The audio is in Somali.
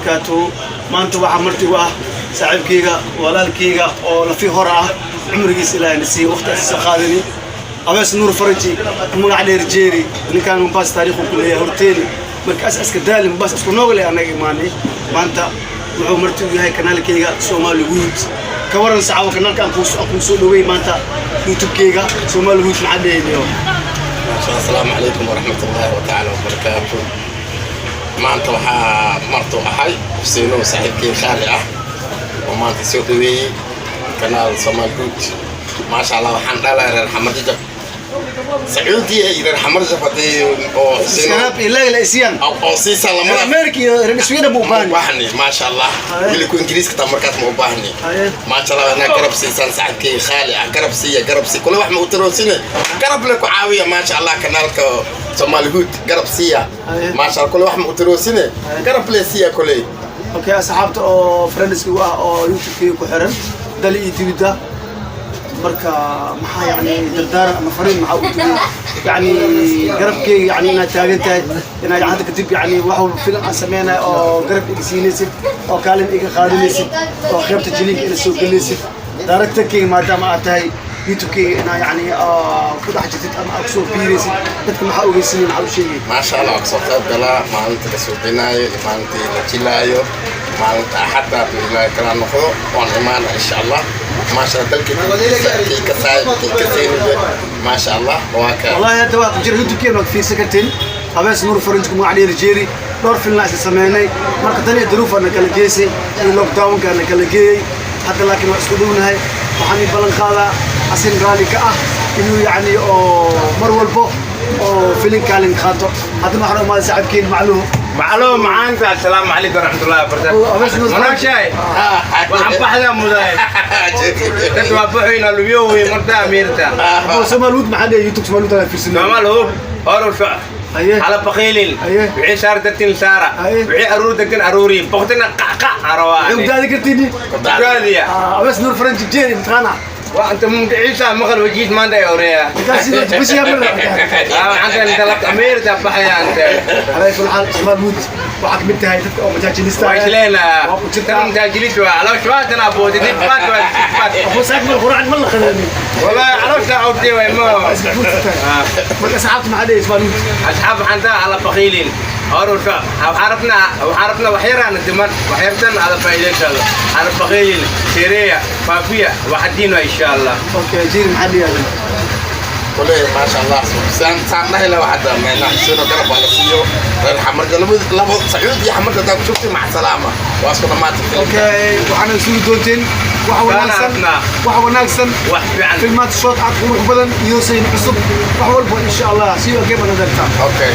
Wabarakaatuhu. Maanta waxaa marti u ah saaxiibkayga, walaalkayga oo lafi hora ah, cumrigiisa Ilaahay na siiye, waqti asiisa qaadani, Abees Nuur Faraji, magac dheer Jeeri. Ninkaan Mombasa taariikhu ku leeyahay. Horteeni marka as aska daali Mombasa isku noogle annaga imaanay. Maanta wuxuu marti u yahay kanaalkayga Somali Wood. Ka waran saxaabo kanaalka aan kuu soo dhawey maanta YouTube-kayga Somali Wood, maxaa dhehayniyo? Asalaamu calaykum waraxmat ullaahi watacaala wabarakaatu. Maanta waxaa martu ahay Xuseinow, saaxiibkii khaali ah oo maanta soo dhaweeyey kanaal Somaal Good. Maasha Allah, waxaan dhalay reer Xamar Jajab, Sacuudiya iyo reer Xamar Jajab haddii oo Xuseinow Subscribe iyo like la isiyaan oo siisaan lamada America iyo reer Sweden ma u ma baahan. U baahni, maasha Allah. Wili ku Ingiriiska taa markaas ma u baahni. Maasha Allah, inaa garab siisaan saaxiibkay khaali ah. Garab siiya, garab sii kule, wax ma u taroosine, garab le ku caawiya. Maasha Allah, kanaalka Somali Hood garab siiya. Maasha Allah, kule wax ma u taroosine, garab le siiya kule. Okay, asxaabta oo friendska ah oo YouTube-kayga ku xiran dali iyo dibidda, marka maxaa yani dardaaran ama fariin maxaa u digay? Yani garabkeyga yani inaad taagan tahay, inaad hadda kadib yani wax walba filim aan sameynayo oo garab iga siinaysid oo kaalin iga qaadanaysid oo qaybta jilinka ina soo gelaysid, directorkeyga maadaama aad tahay, YouTube-keyga inaa yani ku dhex jirtid ama aad kusoo biiraysid, dadka maxaa ogeysinay, maxaa u sheegay? Maasha Allah, waa kasoo qayb galaa maalinta la suubinaayo iyo maalintii la jilaayo. Maalinta Axadda hadduu Ilaahay kala noqdo waan imaana, insha Allah. Maasha Allah, dalkii kii kasaay kii kasaynibe, maasha Allah, waa ka. Wallahi hadda waa ku jira YouTube-keena, waad fiirsan kartiin, Habees Nuur Faranjku magac dheer Jeeri. Dhowr filna isla sameynay. Marka tan iyo duruufana kala geysay iyo lockdownka na kala geeyey hadda, laakiin waa isku dhownahay. Waxaan ii ballan qaadaa asin raalli ka ah inuu yacni oo mar walbo oo filin kaalin qaato. Haddana waxaan umaaday saaxiibkeen Macluhu. Macluum macaanta, assalaamu calaykum waraxmatullahi wabarakaatu. Manooshahay waxaan baxdaa mudaay dad waa baxayna lubiyo wey marta amiirta. Soomaal Wood maxaa leeyahay? YouTube Soomaal Wood aan fiirsanay. Soomaal Wood hor u soc. Hala baqiilin. Wixii saar degtin saara. Wixii aruur degtin aruuri boqtina qacqac arawaa. Waxay udaadi kartiin. Udaadiya. Abees Nuur Faranji Jeeri mataqaana. وانت ممتعيسا مقل وجيت ما عندي اوريا. بس يا مرة. اه، انت طلبت امير تبحيا انت. على كل حال، Soomaal Wood waxaa kamid tahay dadka oo majaajilista. وإيش لنا؟ Waa ku jirtaa. انت متاجليس على شوات انا ابو دي فات فات. Abu saak mal quraan ma la qadanin. والله عرفت عودي ما. Marka asxaabta maxaa leeyahay Soomaal Wood? اصحاب عندها على بخيلين هارو عرفنا وعرفنا وحيران الدمر وحيرتن على فائدة ان شاء الله، على بخيلين سيريا فافيا وحدينا ان شاء الله. Okay, Jeeri maxaa leeyahay? Kule, maasha Allah, saan saan dhahi lahaa hadda meena Xuseino garab waa la siiyo reer Xamarka labo labo Sacuud iyo Xamarka hadaa ku joogtay, mac salaama, waa isku dhammaatay filimka. Okay, waxaana sugi doonteen wax wanaagsan. Arabnaa. Wax wanaagsan. wax fiican. Filmaad short aad qurux badan iyo sayn cusub, wax walba, insha Allah. See you again another time. Okay.